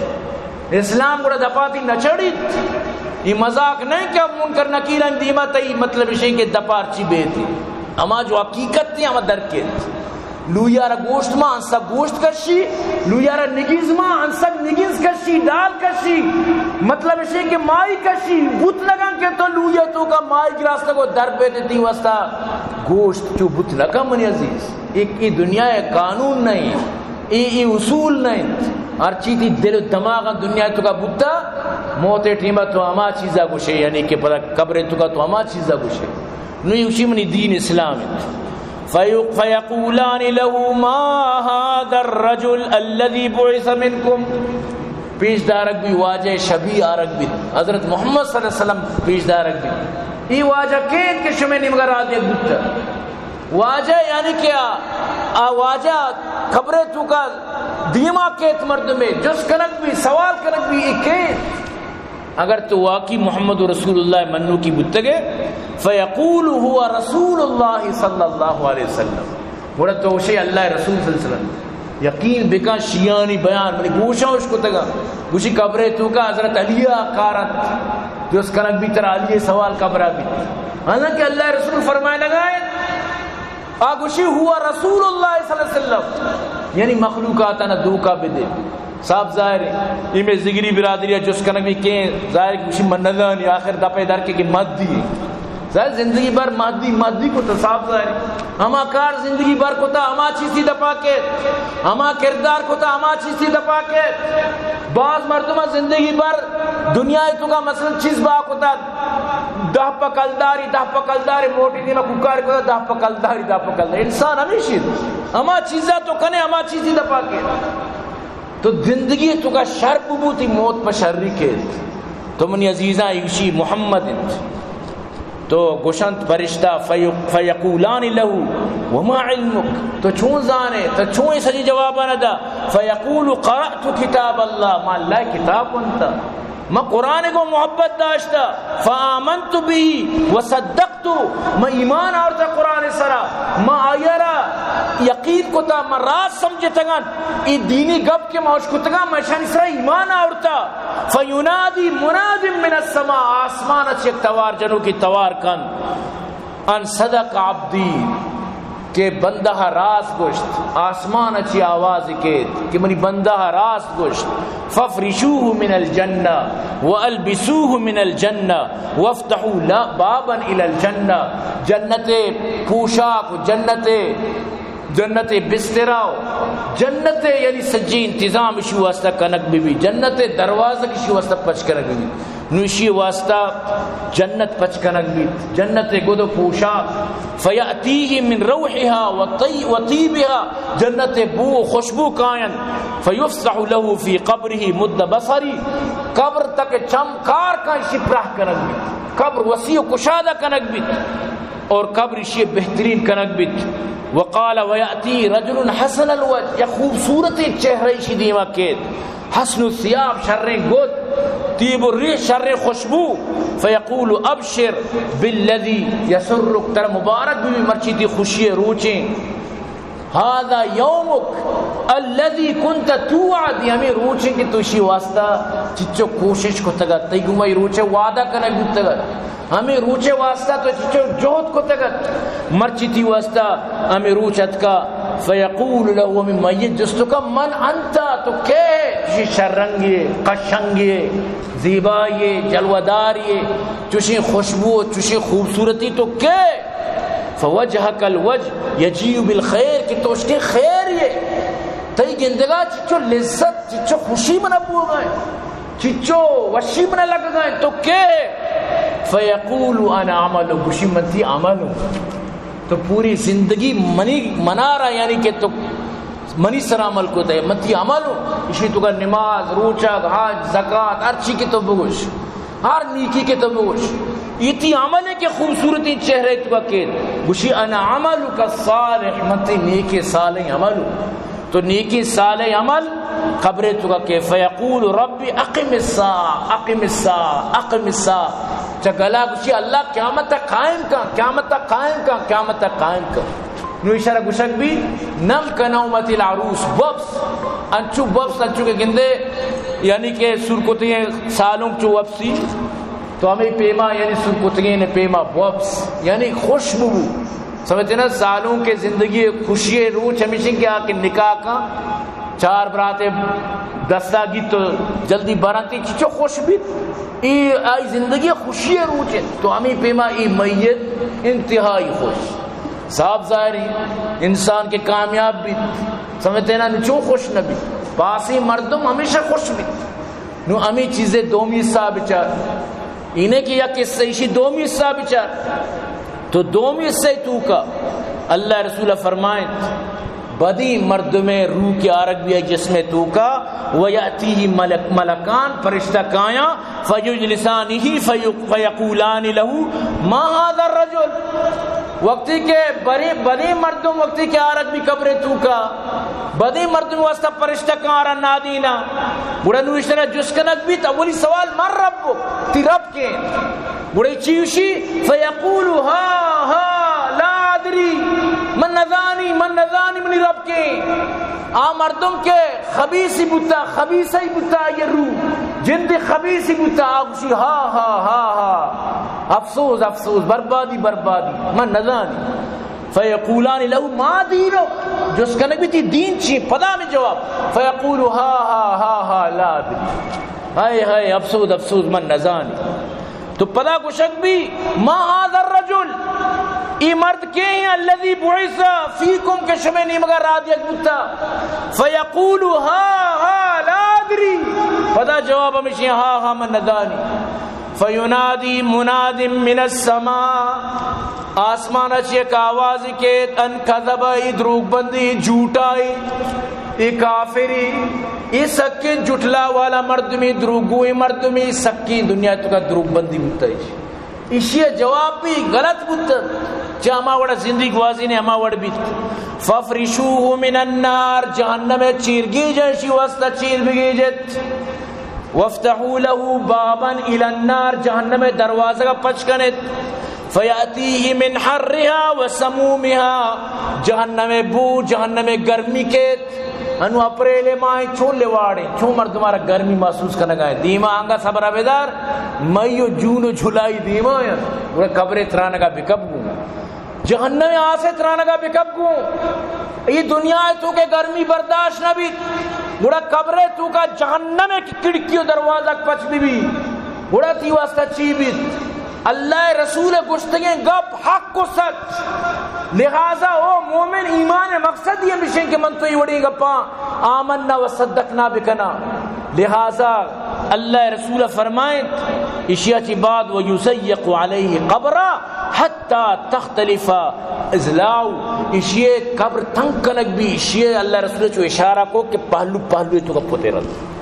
اسلام گڑا دپا تئی نہ چڑیت۔ یہ مذاق نہیں کہ اب منکر نکیران دیما تئی مطلب اشیں کہ دپا ہرچی بیتی۔ اما جو حقیقت تھی، اما درکیت۔ لویارا گوشت ما انسک گوشت کشی، لویارا نگیز ما انسک نگیز کشی، ڈال کشی۔ مطلب اشیں کہ مائی کشی، بوت نگن کہ تو لویا توکا مائی گراستگو در بیتے تئی واسطہ گوشت چو بوت نکن منی عزیز۔ ایک ای دنیا ہے قانون نہیں، ای، ای اصول نہیں۔ ہرچی تئی دل و دماغ دنیا توکا بوتا، موت ٹیما تو ہما چیزا گوشے، یعنی کہ پدا قبر توکا تو ہما چیزا گوشے۔ نو ایشی منی دین اسلام انت۔ فیق-، فیقولان لہ ما هذا الرجل الذي بعث منکم۔ پیش دارگ بی واجہ شبیہ آرگ بی، حضرت محمد صلی اللہ علیہ وسلم پیش دارگ بی۔ ای واجہ کین کہ شمے نیمگا را دیگ بوتا؟ واجہ یعنی کہ آ، آ واجہ قبر توکا دیما کیت مردمے، جست کنگ بی، سوال کنگ بی، ای کین؟ اگر تو واقعی محمد رسول اللہ منوکی بوتگے، فیقول هو رسول اللہ صلی اللہ علیہ وسلم، گڑا تو گوشے اللہ رسول صلی اللہ علیہ وسلم۔ یقین بکن شیانی بیان منی گوشاں اش کتگا، گوشی قبر توکا حضرت علی کارت، جست کنگ بی ترا علی سوال قبرا بی۔ حالانکہ اللہ رسول فرمائے لگائے، آ گوشی هو رسول اللہ صلی اللہ علیہ وسلم، یعنی مخلوقات نہ دھوکہ بدے۔ صاف ظاہر ہے، ای مئے ذگری برادری جست کنگ بی کہ ظاہر ہے کہ گوشی من نزانی، آخر دپے در کے کہ مہدی ہے۔ ظاہر زندگی بھر مہدی، مہدی کو تو صاف ظاہر ہے۔ ہما کار زندگی بھر کتا، ہما چیزی دپا کے، ہما کردار کتا، ہما چیزی دپا کے۔ بعض مردم زندگی بھر دنیا توکا مثلاً چیز با کتا، دہ پہ کلداری، دہ پہ کلداری موٹی دیما کوکار کتا، دہ پہ کلداری، دہ پہ کلداری۔ انسان ہمیشی، ہما چیزا تو کنے، ہما چیزی دپا کے۔ تو زندگی توکا شر ببو، تئی موت پہ شری کیت۔ تو منی عزیزاں، ایشی محمد انت۔ تو گوشنت فرشتہ، فی-، فیقولان لہ وما علمک، تو چون زانے، تو چون اے سجی جوابانا دا؟ فیقول قرأت کتاب اللہ، ما اللہ کتاب ونتا۔ من قرآن گو محبت داشتا، فآمنت به وصدقت، من ایمان آورتا قرآن سرا، من آیارا یقین کتا، من راست سمجھتگن، ای دینی گپ کہ من اشکتگن، من اشانی سرا ایمان آورتا۔ فینادی مناد من السماء، آسمان چ یک توار جنوکی توار کن، ان صدق عبدی، کہ بندہ ءَ راست گوشت، آسمان ءَ چہ آواز کیت کہ منی بندہ ءَ راست گوشت، فافرشوه من الجنة والبسوه من الجنة وافتحوا لا بابا الى الجنة، جنت ءِ پوشاک و جنت ءِ، جنت ءِ بسترا و جنت ءِ، یعنی سجیں انتظام اشی واسطہ کنگ بہ بی، جنت ءِ دروازگ اشی واسطہ پچ کنگ بہ بی۔ نو اشی واسطہ جنت پچ کنگ بیت، جنت ءِ گد و پوشاک، فیأتیه من روحها و طی-، و طیبها، جنت ءِ بو و خوشبو کاینت، فیفسح له فی قبره مد بصره، قبر تک چم کار کاں اشی پراہ کنگ بیت، قبر وسیع و کشادہ کنگ بیت اور قبر اشی بہترین کنگ بیت۔ وقال ویأتی رجل حسن الوجه، یک خوبصورتیں چہرہ اشی دیما کیت، حسن الثیاب، شریں گد، طیب الریح، شریں خوشبو، فیقول ابشر بالذی یسرک، ترا مبارک بہ بی مرچی تئی خوشی ءِ روچیں، ھذا یومک الذی کنت توعد، ھمے روچیں کہ تو اشی واسطہ چچو کوشش کتگ ات، تئی گوما اے روچ ءِ وعدہ کنگ بوتگ ات۔ ھمے روچ ءِ واسطہ تو چچو جہد کتگ ات، مرچی تئی واسطہ ھمے روچ اتکا۔ فیقول له، ھمے میت جست کن، من انت، تو کئے؟ چوشیں شررنگے، قشنگے، زیبائے، جلوہ دارے، چوشیں خوشبو، چوشیں خوبصورتی، تو کئے؟ فوجهک الوجه یجیء بالخیر، کہ تو اشکے خیر ئے، تئی گندگا چچو لذت، چچو خوشی منا بوگا ایں۔ چچو وشی منا لگگا ایں، تو کئے؟ فیقول انا عملک، گوشی من تئی عمل اوں۔ تو پوری زندگی منی، منارا، یعنی کہ تو منی سر عمل کتہ، من تئی عمل اوں۔ اشی توکا نماز، روچگ، حج، زکات، ہر چی کہ تو بگوش، ہر نیکی کہ تو بگوش، اے تئی عمل ایں کہ خوبصورتیں چہرہ توکا کیت۔ گوشی انا عملک الصالح، من تئی نیکیں صالحیں عمل اوں۔ تو نیکیں صالح عمل قبرے توکا کئے، فیقول رب اقم الساعة، اقم الساعة، اقم الساعة۔ چہ گلا گوشی، اللہ قیامت ءَ قائم کن، قیامت ءَ قائم کن، قیامت ءَ قائم کن۔ نو اشارہ گوشگ بی، نم کنومة العروس، بوپس، انچو بوپس، انچو کہ گندے، یعنی کہ سور کتگیں سالونک چو وپسی، تو ہمے پیما، یعنی سور کتگیں پیما بوپس، یعنی خوش ببو۔ سمجھتے نا، سالونک زندگی خوشی روچ ہمیشیں کہ آ کہ نکاح کن، چار براتے دستا گیت تو جلدی برنتی، چچو خوش بیت۔ اے آئی زندگی خوشی روچ انت، تو ہمے پیما اے میت انتہائی خوش۔ صاف ظاہر ایں، انسان کہ کامیاب بیت، سمجھتے نا، نو چون خوش نہ بیت؟ پاسیں مردم ہمیشہ خوش بیت۔ نو ہمے چیزے دومی حصہ بچار۔ اینہ کہ یک حصہ ایشی، دومی حصہ بچار۔ تو دومی حصہ توکا اللہ رسول فرمائنت، بدیں مردمے روح کہ آرگ بی جسم توکا، و یأتیہ ملک، ملکان، فرشتہ کایاں، فیجلسانہ فیق-، فیقولان لہ ما ھذا الرجل۔ وقتی کہ برے، بدیں مردم وقتی کہ آرگ بی قبر توکا، بدیں مردم واسطہ فرشتہ کاراں نادینا، گڑا نو اشترا جست کنگ بیت، اولی سوال من ربک، تئی رب کئے؟ گڑا چی گوشی؟ فیقول ھا ھا لا ادری، من نزانی، من نزانی منی رب کئے۔ آ مردم کہ خبیثی بوتا، خبیثی بوتا، آئی روح جند خبیثی بوتا، آ گوشی، ھا ھا ھا ھا، افسوس افسوس، بربادی بربادی، من نزانی۔ فیقولان لہ ما دینک، جست کنگ بی تئی دین چی؟ پدا ہمے جواب، فیقول ھا ھا ھا ھا لا ادری، ہائے ہائے، افسوس افسوس، من نزانی۔ تو پدا گوشگ بی، ما ھذا الرجل، اے مرد کئے ایں؟ الذی بعث فیکم، کہ شمے نیمگا راہ دیگ بوتا۔ فیقول ھا ھا لا ادری، پدا جواب ہمیشیں، ھا ھا من نزانی۔ فینادی مناد من السماء، آسمان چہ یک آواز کئیت، ان کذب، اے دروگ بندے، اے جھوٹائے، اے کافرے، اے سکیں جھٹلا والا مردمے، دروگوئیں مردمے، سکیں دنیا توکا دروگ بندی بوتا۔ ایشی ءِ جواب بی غلط بوت، چہ ہما وڑا زندگی گوازینے ہما وڑ بیت۔ فافرشوه من النار، جہنم ءِ چیرگیجاں ایشی واسطہ چیر بگیجت۔ وافتحوا له بابا الی النار، جہنم ءِ دروازگ ءَ پچ کنت۔ فیأتیه من حرها و سمومها، جہنم ءِ بو، جہنم ءِ گرمی کیت۔ انو اپریل ءِ ماہ، چون لواڑیں، چون مردم ءَ را گرمی محسوس کنگا ایں۔ دیما انگا صبر ءَ بدار، مئی و جون و جولائی دیما ایں، گڑا قبر ءِ ترانگا بکپ گوں۔ جہنم آسے ترانگا بکپ گوں۔ اے دنیا توکا گرمی برداشت نہ بیت، گڑا قبر توکا جہنم کڑکی و دروازگ پچ بہ بی، گڑا تئی واسطہ چی بیت؟ اللہ رسول گوشتگیں گپ حق و سچ۔ لہذا او مومن، ایمان مقصد یہ ہمیشیں کہ من تو یہ وڑیں گپاں آمنا و صدقنا بکنا۔ لہذا اللہ رسول فرمائیں، اشیا چی بعد و یزیق علیہ قبرہ حتی تختلف اضلاعہ، اشی قبر تنگ کنگ بی، اشی اللہ رسول چو اشارہ کو کہ پہلو پہلو توکا پترنت۔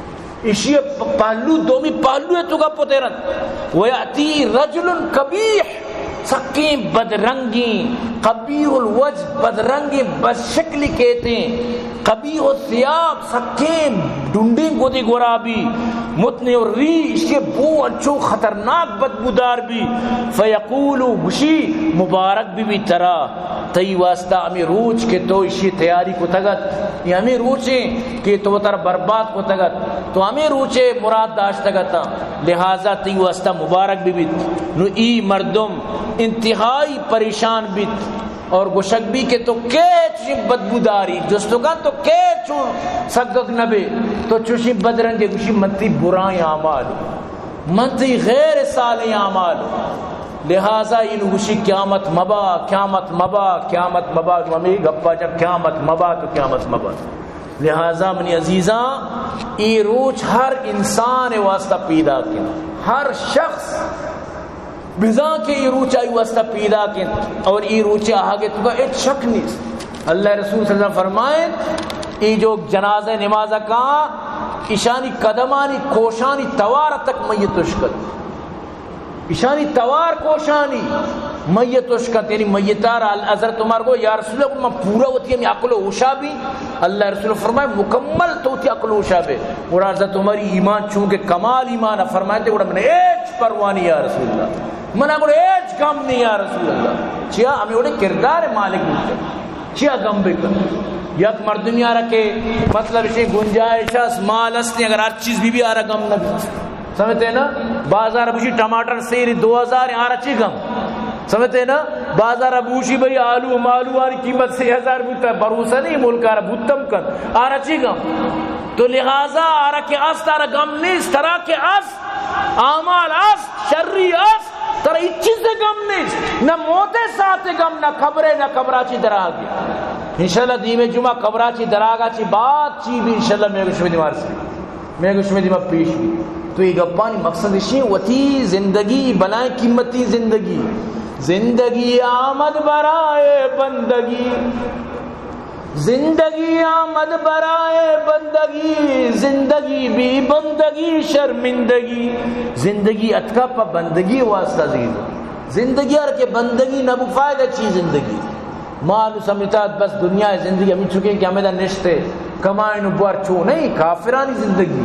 اشی پ-، پہلو، دومی پہلو توکا پترنت۔ ویأتی رجل قبیح، سکیں بدرنگیں، قبیح الوجہ، بدرنگیں، بدشکلی کیتیں، قبیح الثیاب، سکیں ڈنڈیں گدی گورا بی، متنع الریح، اشی بو انچو خطرناک بدبودار بی، فیقول، گشی، مبارک بہ بی ترا، تئی واسطہ ہمے روچ کہ تو اشی تیاری کتگ ات، یہ ہمے روچیں کہ تو وتارا برباد کتگ ات، تو ہمے روچے مراد داشتگ ات، لہذا تئی واسطہ مبارک بہ بیت۔ نو ای مردم انتہائی پریشان بیت اور گوشگ بی کہ تو کئے چوشیں بدبوداری، جست کن تو کئے چو سگگ نہ بے، تو چوشیں بدرنگے؟ گوشی من تئی برائیں اعمال، من تئی غیر صالح اعمال۔ لہذا اینو گوشی قیامت مبا، قیامت مبا، قیامت مبا، نو ہمے گپا جا قیامت مبا تو قیامت مبا۔ لہذا منی عزیزاں، اے روچ ہر انسان واسطہ پیداک انت، ہر شخص بزاں کہ اے روچ آئی واسطہ پیداک انت اور اے روچ آہگ توکا ہچ شک نیست۔ اللہ رسول صلی اللہ علیہ وسلم فرمائیں، اے جو جنازہ نماز کا، اشانی قدمانی کوشانی توار تک میت اشکت۔ اشانی توار کوشانی میت اشکنت، یعنی میتارا حضرت عمر گو، یا رسول اللہ، من پورا وتی ہمے عقل و ہوشا بی؟ اللہ رسول فرمائے، مکمل تو وتی عقل و ہوشا بے۔ گڑا حضرت عمر ایمان چونکہ کمال ایمان فرمائے، گڑا من ہچ پرواہ نہیں یا رسول اللہ، منا گڑا ہچ غم نہیں یا رسول اللہ۔ چیا؟ ہمے وڑیں کردار مالک بوتا۔ چیا غم بکن؟ یک مردمی آرا کہ مطلب اشی گنجائش است، مال است، اگر ہر چیز بی بی آرا غم نہ بی۔ سمجھتے نا؟ بازار بوشی ٹماٹر سیر دو ہزار، آرا چی غم؟ سمجھتے نا؟ بازار بوشی بھئی آلو مالو آنی قیمت سے ہزار بوتا، بھروسہ نہیں ملک آرا بوتم کن، آرا چی غم؟ تو لہذا آرا کہ است آرا غم نیست، ترا کہ است، اعمال است، شری است، ترا ہچ چیز غم نیست، نہ موت ساعت غم، نہ قبرے، نہ قبرا چی دراگ۔ انشاءاللہ دیمے جمعہ قبرا چی دراگا چی بات چی بی، انشاءاللہ مے گوش میں دیوار سے، مے گوش میں دیما پیش بی۔ تو یہ گپانی مقصد اشی، وتی زندگی بلائیں قیمتی زندگی، زندگی آمد برائے بندگی، زندگی آمد برائے بندگی، زندگی بی بندگی شرمندگی۔ زندگی اتکا پہ بندگی واسطہ زیرو۔ زندگی ہر کہ بندگی نہ بو، فائدہ چی زندگی؟ مال و سمتات بس دنیا زندگی ہمیں چکے کہ ہمیں دا نشتے کمائن و بوار، چو نہیں کافرانی زندگی۔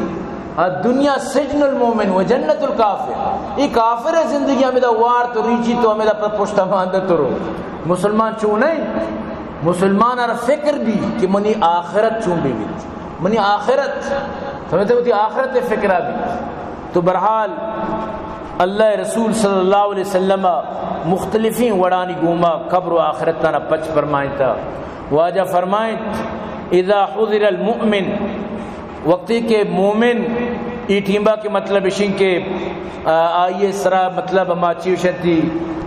الدنیا سجن المؤمن و جنت الکافر۔ یہ کافر زندگی ہمیں دا وار تو ریچی تو ہمیں دا پر پشت باندھ تو رو۔ مسلمان چو نہیں۔ مسلمان ہر فکر بی کہ منی آخرت چون بی بیت، منی آخرت، سمجھتے ہوتی آخرت فکرہ بی۔ تو برحال اللہ رسول صلی اللہ علیہ وسلم مختلفیں وڑانی گوما قبر و آخرتانا پچ فرمائنتا۔ واجہ فرمائنت، اذا حضر المؤمن، وقتی کہ مومن ای ٹیمبا کہ مطلب اشیں کہ، آ، آئی سرا مطلب ہما چی وشنتی،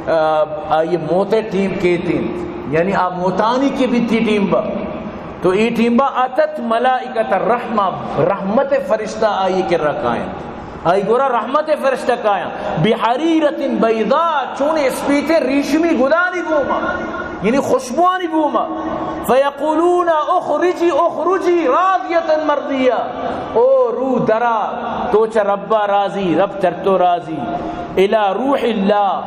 آ، آئی موت ٹیم کیتی، یعنی آ موتانی کہ بیتی ٹیمبا، تو ای ٹیمبا اتت ملائکت الرحمہ، رحمت فرشتہ آئی کرا کائیں۔ آئی گورا رحمت فرشتہ کایاں، بحریرۃ بیضاء، چون اسپیتیں ریشمی گدانی گوما، یعنی خوشبوانی گوما۔ فیقولون اخرجی اخرجی راضیۃ مرضیہ، او روح درا، تو چہ ربا راضی، رب چہ تو راضی۔ الی روح اللہ،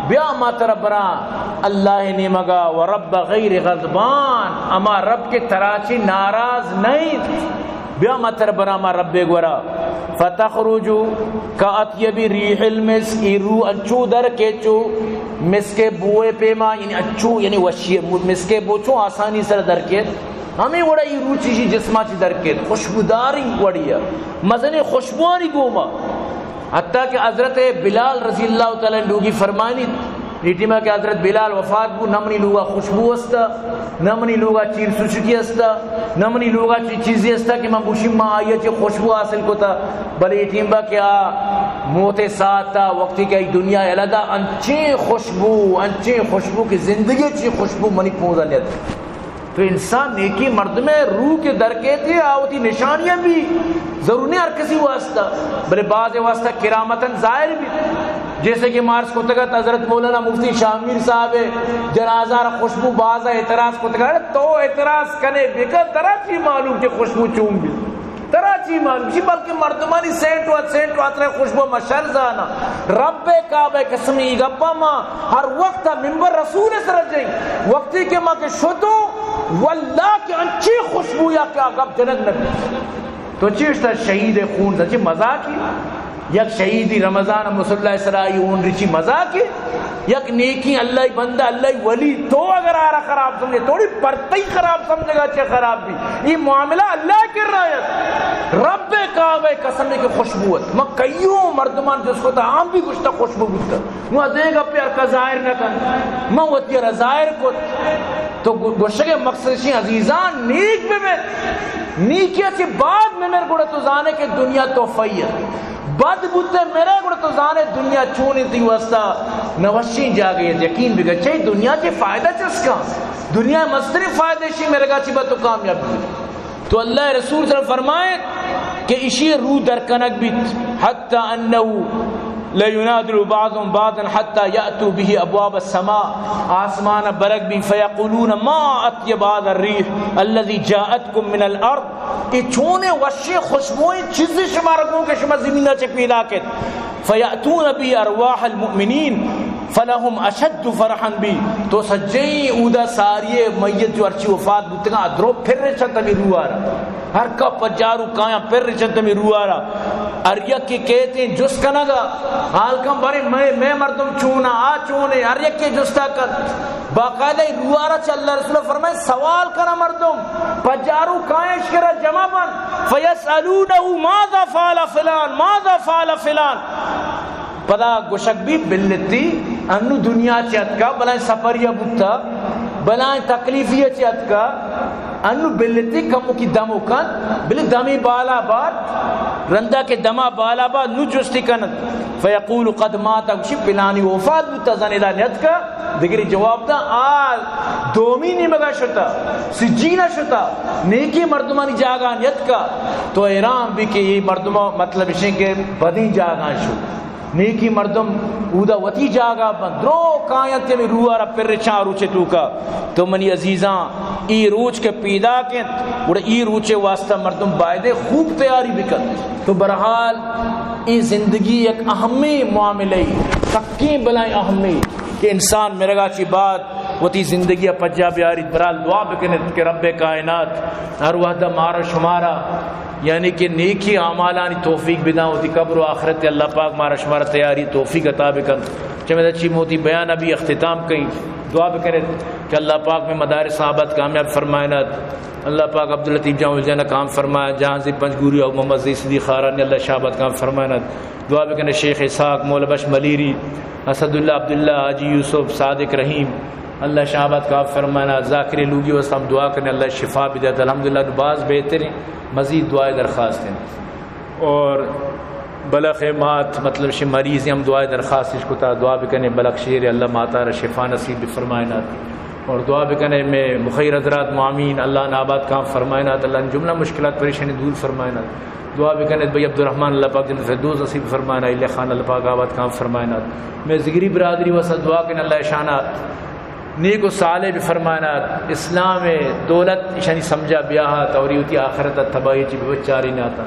بیا ما ترا براں اللہ نیمگا، و رب غیر غضبان، ہما رب کہ ترا چی ناراض نہیں۔ بیا ما ترا براں ما رب گورا۔ فتخرج کاطیب ریح المسک، ای روح انچو در کے چو مسک بوئے پیما، یعنی انچو، یعنی وشی مسک بو چو آسانی سر در کے، ہمیں وڑا ای روح چیزی جسما چی در کے، خوشبوداری وڑی ہے، مزنے خوشبوانی گوما۔ حتیٰ کہ حضرت بلال رضی اللہ تعالی عنہ لوگی فرمانی، اے ٹیما کہ حضرت بلال وفات بو، نہ منی لوگا خوشبو استا، نہ منی لوگا چیر سوچکی استا، نہ منی لوگا چی چیزی استا کہ من بوشی ما آئی چی خوشبو حاصل کتا۔ بلے اے ٹیما کہ آ موت ساعتا وقتی کہ آئی دنیا یلہ دا، انچیں خوشبو، انچیں خوشبو کہ زندگی چی خوشبو منی پونزا نیت۔ تو انسان نیکی مردمے روح کہ درکیتے، آ وتی نشانیاں بی ضرور نہیں ہر کسی واسطہ، بلے بعض واسطہ کرامتاً ظاہر بی۔ جیسے کہ مارس کتگت حضرت مولانا مفتی شاہ میر صاحب جنازہ را خوشبو، بعض اعتراض کتگت، تو اعتراض کنے بکن، ترا چی معلوم کہ خوشبو چون بی؟ ترا چی معلوم؟ جی، بلکہ مردمانی سینٹ و سینٹ و عطر خوشبو ما شر زانا۔ رب کعبہ قسمی گپا ما ہر وقت ممبر رسول سر جئی۔ وقتی کہ ما کہ شتو، واللہ کہ انچی خوشبو یا کہ آ گپ جنگ نبی۔ تو چیشتا شہید خون سچی مزاقی؟ یک شہیدی رمضان مصلی سرائی اون رچی مزاقی؟ یک نیکی اللہ بندہ، اللہ ولی، تو اگر آرا خراب سمجھے، توڑی پرتئی خراب سمجھے گا، چے خراب بی؟ یہ معاملہ اللہ کر رہا ہے۔ رب کعبہ قسم کہ خوشبو ات۔ ما کئیوں مردمان جس کو تا، آم بھی گشتا خوشبو بوتا۔ نو ادے گپے ہر کا ظاہر نہ کن۔ ما وتی را ظاہر کو۔ تو گو-، گوشگے مقصد شی عزیزان، نیک ببے۔ نیکی چی بعد میں میرے گوڑا تو زانے کہ دنیا تحفہ ہے۔ بد بوتے میرے گڑا تو زانے دنیا چون انت، تی واسطہ نوشیں جاگے انت۔ یقین بکن، چے دنیا چے فائدہ چسکا؟ دنیا مستریں فائدہ شی میرے گا چی با تو کامیاب بی۔ تو اللہ رسول صلی اللہ علیہ وسلم فرمائے کہ اشی روح در کنگ بیت، حتی انه لینادل بعضهم بعضا حتی یأتوا به ابواب السماء، آسمان برگ بی، فیقولون ما اطیب هذا الریح الذی جاءتکم من الارض، اے چونیں وشیں خوشبوئیں چیزے شمارا گوں کہ شما زمین ء چہ پیداک ات۔ فیأتون بہ ارواح المؤمنین فلہم اشد فرحا بہ۔ تو سجہیں اودا ساری میت جو ہرچی وفات بوتگاں، ادرو پھر رچنت ہمے روح ء را۔ ہر کا پجارو کایاں پھر رچنت ہمے روح ء را۔ ہر یکے کیتیں جست کنگا، حال کن بارے مئے، مئے مردم چونا، آ چونے، ہر یکے جستا کن۔ باقاعدہ اے روح ء را چہ اللہ رسول فرمائے سوال کنا مردم، پجارو کائیں اشکرا جمع بن، فیسألونہ ماذا فعل فلان، ماذا فعل فلان۔ پدا گوشگ بی بلتی انو دنیا چہ اتکا، بلائیں سفریا بوتا، بلائیں تکلیفی چہ اتکا، انو بلتی کمو کی دمو کن، بلے دمی بالا بات، رندا کہ دما بالا بات، نو جستی کنت، فیقول قد مات، گوشی پلانی وفات بوتا، زن ادا نیتکا، دگری جواب دا، آ دومی نیمگا شتا، سجینا شتا، نیکی مردمانی جاگا نیتکا۔ تو حیران بی کہ یہ مردم مطلب اشیں کہ بدیں جاگا شو۔ نیکی مردم اودا وتی جاگا بند، درو کاینت ہمے روح ء را پر چاں روچے توکا۔ تو منی عزیزاں، ای روچ کہ پیداک انت، گڑا ای روچے واسطہ مردم بایدے خوب تیاری بکنت۔ تو برحال ای زندگی یک اہمیں معاملہ ای، سکیں بلائیں اہمیں کہ انسان مرگا چی بعد وتی زندگی ء پجا بیاریت۔ برحال دعا بکنت کہ رب کائنات ہر وہد ء مارا شمارا یعنی کہ نیکی اعمالانی توفیق بداں، وتی قبر و آخرت اللہ پاک مارا شمارا تیاری توفیق عطا بکنت۔ چمے دا چی موتی بیان ابھی اختتام کئیں، دعا بکنت کہ اللہ پاک میں مدارس آباد کامیاب فرمائنات۔ اللہ پاک عبداللطیف جان الجنہ کام فرمائے، جہانزیب پنجگوری اور محمد زی صدیق خارانی اللہ شاہ آباد کام فرمائنات۔ دعا بکنے شیخ اسحاق، مولا بخش ملیری، اسد اللہ عبداللہ، حاجی یوسف، صادق رحیم، اللہ شاہ آباد کام فرمائنات۔ ذاکر لوگی واسطہ ہم دعا کرنے، اللہ شفا بدیت۔ الحمدللہ نو باز بہتریں، مزید دعائے درخواست ہیں۔ اور بلخ مات مطلب شی مریض ہم دعائے درخواست اش کتا، دعا بکنے بلخ شیر اللہ ماتارا شفا نصیب بفرمائنات۔ اور دعا بکنے میں مخیر حضرات معامین اللہ ناباد کام فرمائنات، اللہ جملہ مشکلات پریشانی دور فرمائنات۔ دعا بکنے بھائی عبدالرحمن اللہ پاک جنت فردوس نصیب فرمائنا، اللہ خان اللہ پاک آباد کام فرمائنات۔ میں ذگری برادری واسطہ دعا کنے اللہ شانات نیک و صالح بفرمائنات، اسلام دولت اشانی سمجھا بیاہات اور یوتی آخرت تباہی چی بچاری ناتا۔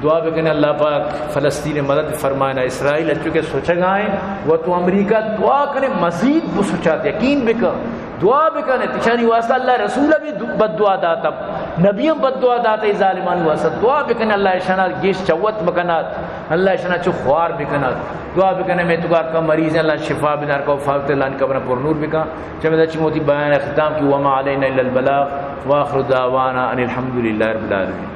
دعا بکنے اللہ پاک فلسطین مدد فرمائنا، اسرائیل اچو کہ سوچگائیں و تو امریکہ دعا کنے مزید بسوچات، یقین بکن دعا بکنے، اشانی واسطہ اللہ رسول بھی دو-، بد دعا داتا، نبی ہم بد دعا داتا، ای ظالمانی واسطہ دعا بکنے اللہ اشانا گیش چوت مکنات، اللہ اشانا چو خوار بکنات۔ دعا بکنے میں تو کار کا مریض ہیں، اللہ شفا بدار کا، وفات اللہ ان قبر پر نور بکا۔ چمے دا چی موتی بیان اختتام کی، وما علینا الا البلاغ، واخر دعوانا ان الحمدللہ رب العالمین۔